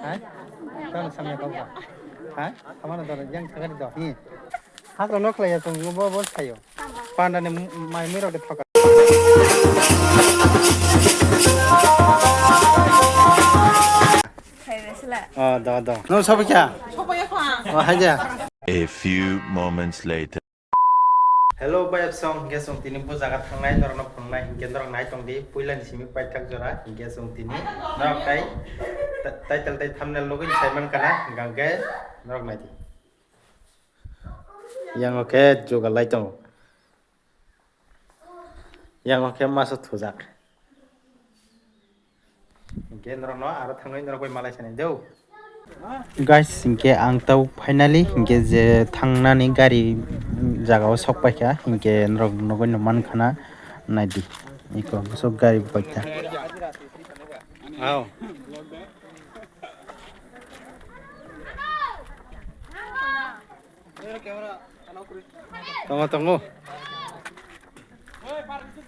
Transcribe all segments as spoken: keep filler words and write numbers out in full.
Hai? Tamo samya kau ba? Hai? Amano doro yang thagari do. Hi. Hakra no khlaiya tong bo bo sayo. Panda ni mai miro de thoka. Khai resla. Oh, do do. No sabi kya? Sabi ya kha. Oh, haja. A few moments later. Hello, bai absong, hinkhe chwng tini bo jaga thangnai, norokno phunuknai, hinkhe norok nai tong di, puilani simi paithak jora, hinkhe chwng tini norok tai, ta-, title tai thumbnail nugwi sai mankha na, hinkhe norok nai di. Yang o khe jugal lai tongo. Yang o khe masa thujak. Hinkhe norokno aro thangwi norok bai malai sanai do. Guys, hinkhe ang tau finally hinkhe je thangnani gari jaga o sok paikha, hinkhe norok nugwi no mankha na, naidi. Iko bwswk gari paikha. Aw. Tongo, tongo.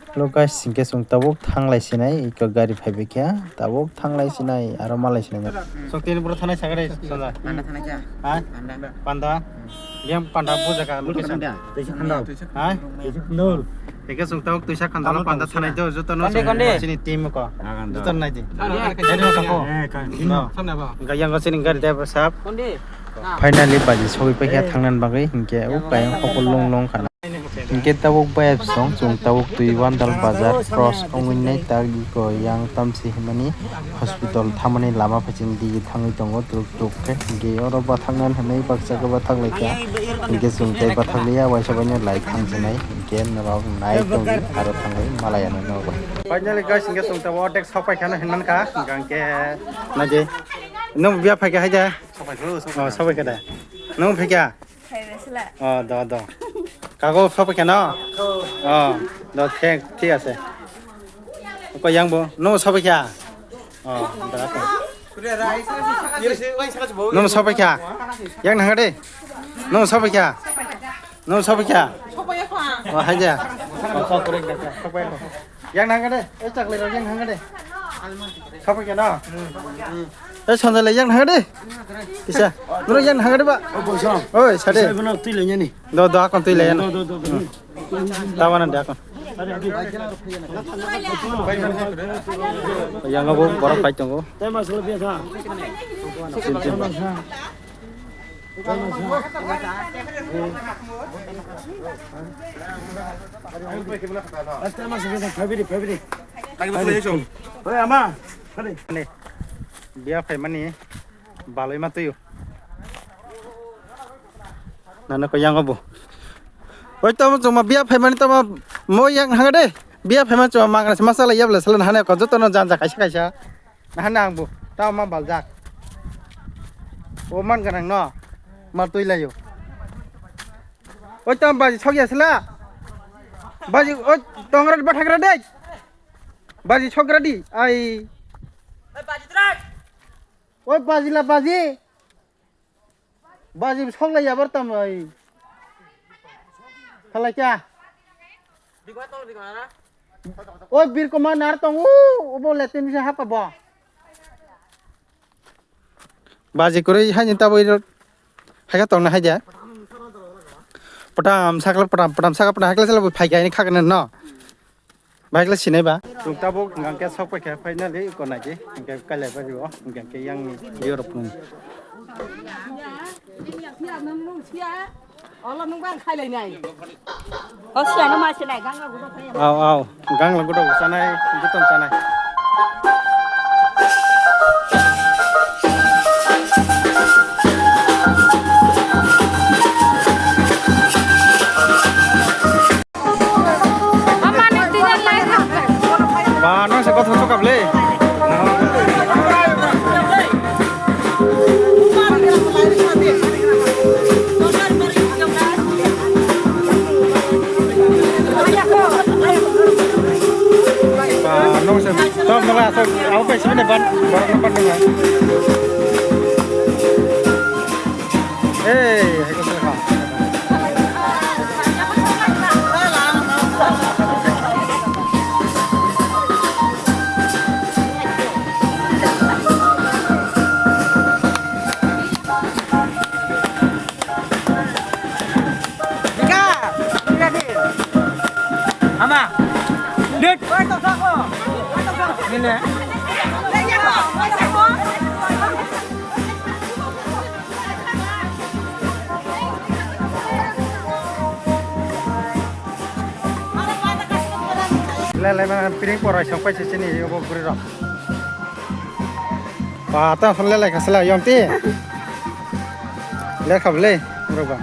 Hello guys, hinkhe chwng tabuk thanglai sinai, iko gari phaibai kha, tabuk thanglai sinai, aro malai sinai. Sok tini bro thanai sagare, soja. Panda thanai kha. Ha? Panda. Panda. Yang panda buja ka location. Panda. Tuisa khandal. Ha? Tuisa khandal. Hinkhe chwng tabuk tuisa khandal panda thanai do, joto no. Konde, konde. Chini team ko. Joto nai di. Konde. Nai di ko. Eh, kan. No. Samna ba. Hinkhe yang chini gari driver sahab. Konde. Finally, baji sogwi paikha thangna bagwi, hinkhe o kayang hokol long long khana. Hinkhe tabuk bayap song, chwng tabuk twi Wandal bazar cross ongwi nai tak iko yang tamsi himani hospital thamani lama phaising digi thangwi tongo truk truk khe. Hinkhe oro bathakna hinwi baksa khe bathak lai kha. Hinkhe chwng tei bathak liya, waisa baino lai thang sinai. Hinkhe norok nai tongdi aro thangwi malai ano norok bai. Finally guys, hinkhe chwng tabuk ordek sok pai khano hinman kha. Hinkhe naidi. Nwng biya phai kha hai da? Sok pai kha, sok pai kha. Oh, sok pai kha da. Nwng phai kha? Khai resla. Oh, do, do. Kago sok pai kha no? Oh, do, thik, thik ase. Ko yang bo, nwng sok pai kha? Oh, do, do. Nwng sok pai kha? Yang nang de. Nwng sok pai kha? Nwng sok pai kha? Oh, hai ja. Oh, sok pai kha. Yang nang de. Eh, chak le yang nang de. Sok pai kha no? Eh, sonda le yang nang de. Kisa. Nwng yang nang de ba? Oi, sade. Do, do, akon twi le yan. Tawana de akon. Yang abo borok pai tongo. Biya phaimani balai ma twiyo. Nana ko yang obo. Oi, tamo chuma biya phaimani tamo mo yang hanga de. Biya phaimani chuma mangra se masala yabla sala hane ko joto no janja kaisa kaisa. Nahani ang bo, tamo ma baljak. O man ganang no, ma twi layo. Oi, tamo baji sokya sila. Baji, oi, tongra di bathagra de. Baji sokra di, ai. Oi, baji la baji. Baji sok lai yabar tam ai. Khalai kya? Oi, Bir Kumar nar tong u, ubo letin se hapa bo. Baji kwrwi haini taboi rok. Haika tongna haja. Patam sakla patam, patam sakla patam haikla sala bo phai kaini khakna no. Bike le sinai ba? Chwng tabuk hwnkha khe sok paikha finally, iko naidi, hwnkhe kailai bari o, hwnkha khe yang ni view rok phunuk. Olo nung bar khailai nai. O siya no ma sinai, ganga gudo khailai. Aw, aw, gangla gudo sanai, gutom sanai. Ba, nang se kothok sokap le. Ba, nang se. Lelai mana piring porai sokpai sini yogo guri rok. Ba ta lelai khasla yom ti. Lekha bele roba.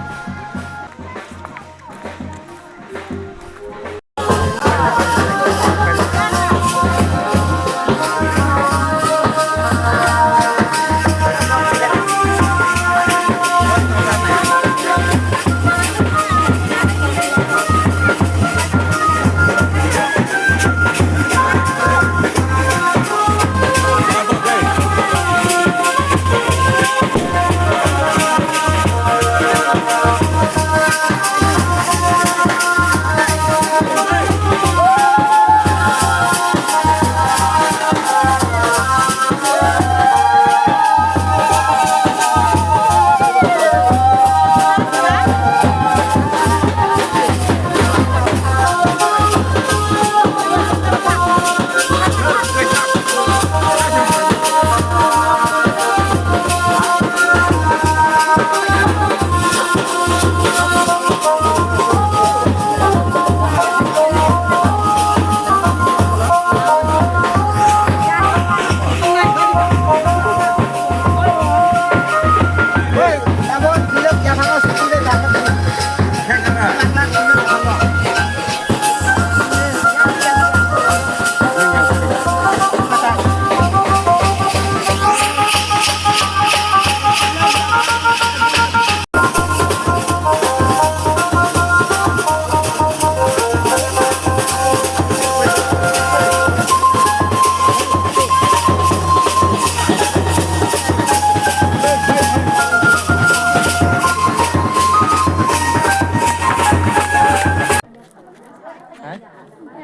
Hai?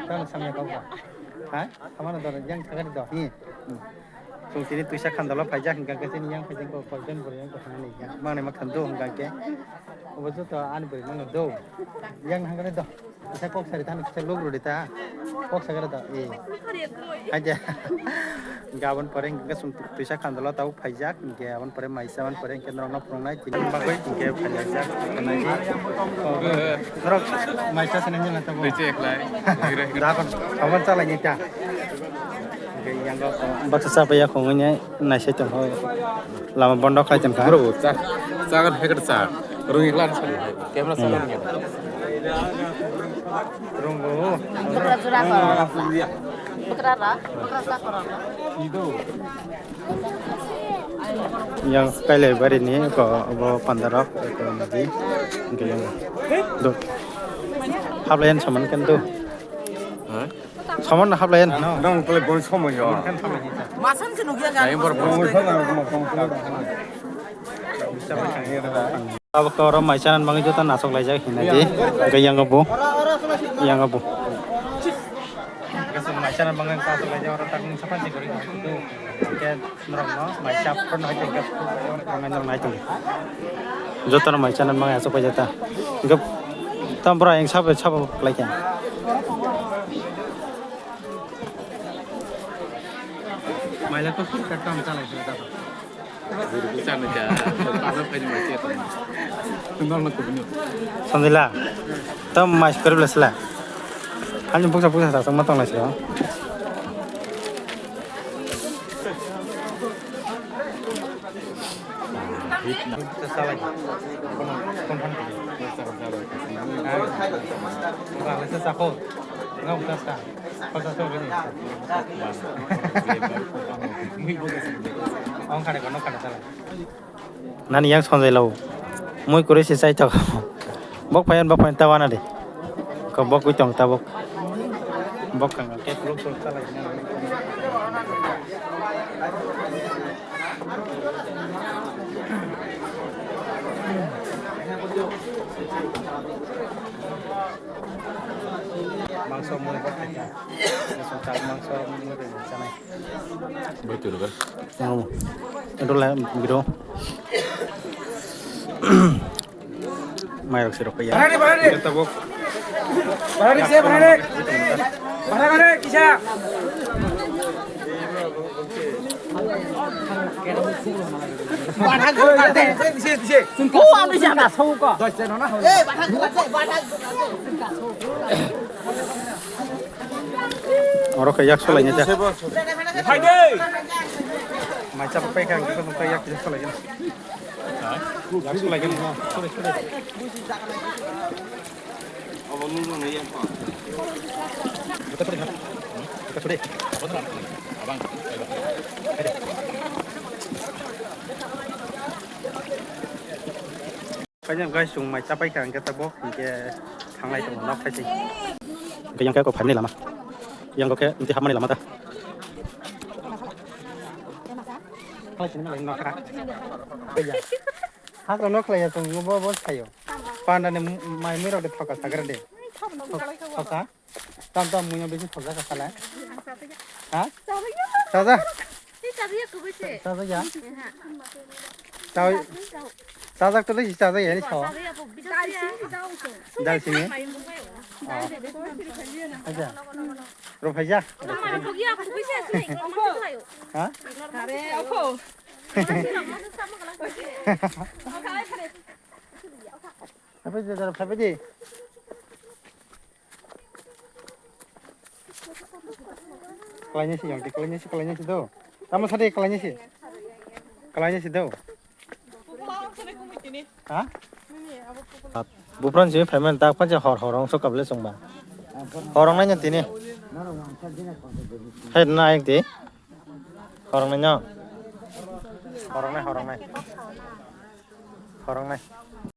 Tamo samya kau ba? Hai? Kamana dor yang thagari do. Hi. Chwng tini twisa khandalo phaijak hwnkha khe chini yang phaijak bo koijon bwrwi wngkha thangni ya. Mangni ma khan do hwnkha khe. Obo joto ani bwrwi mangno do. Yang hangkhe do. Kisa kok sari thani kisa luk rwdi ta. Kok sagara da. Eh. Haja. Gabon pore hingke sum tuisa khandalo tau phaijak. Hingke abon pore maisa abon pore hingke norok no phunuknai tini bagwi hingke phaijak. Norok maisa sene nyala tabo. Tei che eklai. Dakon abon chala nyita. Hingke yango baksa chapaya khongwi nai naisai tongkha. Lama bondo khai tongkha. Bro, cha, cha kan hekar cha. Rung iklan sari. Camera salam ya. Rung. Bukra jura ko. Bukra ra, bukra sa ko. Yang kailai bari ni ko abo pandarok ko nadi. Hingke yang do. Hablaiyan saman kan do. Hah? Saman na hablaiyan. Nang tole bon somo yo. Masan se nugya gan. Ayang bor bon. Abo koro mai chanan bangwi joto nasok laijak hinadi. Hingke yang bo. Yang bo. Kaso mai chanan bangwi nasok laijak oro tak mung sapan si gori. Hingke norok no mai chap kono hai hingke. Ang norok nai tong. Joto no mai chanan bangwi asok paijata. Hingke tam bora yang sabo sabo laika. Maila ko suri katta ang chalai suri katta. Suri katta ang chalai. Ano khaini mati ato. Tundal na kubni. Sandila. Tam mais kori bela sila. Ani buksa buksa sa sama tong lai sila. Nani yang sonjai lau. Mui kuri si chai tok. Bok payan bok payan tawana de. Ko bok ui tong tabok. Bok kang ke. Mangso mui bo khaikha. Mangso mui bo chanai. Bai turu ga. Yang itu lah biro. Mai rok sirok ya. Barani, barani. Barani se barani. Barani kisa. Oro khe yak solainai ta. Mai chap pai kha, ang khe yak yak solaigwna. Yak solaigwna. Sorry, sorry. Kanya guys, chwng mai chapai kha, hwnkhe tabuk, hwnkhe thanglai tongo, nok phai se. Hwnkhe yang khe kok phaimani lama. Yang kok khe, mti hapmani lama ta. Khlai sini malai nok kha. Hakno khlaiya chwng bo, bo sayo. Panda ni mai mui rok de thoka sagra de. Thoka. Tam tam mui no bisi thoka ka sala. Ha? Chaja. Chaja ya. Chajak to le chaja ya ni sao. Dal sini. Aja. Ro phaija. Ha? Phaibai di, dara, phaibai di. Kalainai si, yang di kalainai si, kalainai si do. Tamo sadi kalainai si. Kalainai si do. Ha? Bupran si payment tak panche hor hor ong sok kable songba. Hor ong nanya tini. Hai na ayek di. Hor ong nanya. Hor ong nai, hor ong nai. Hor ong nai.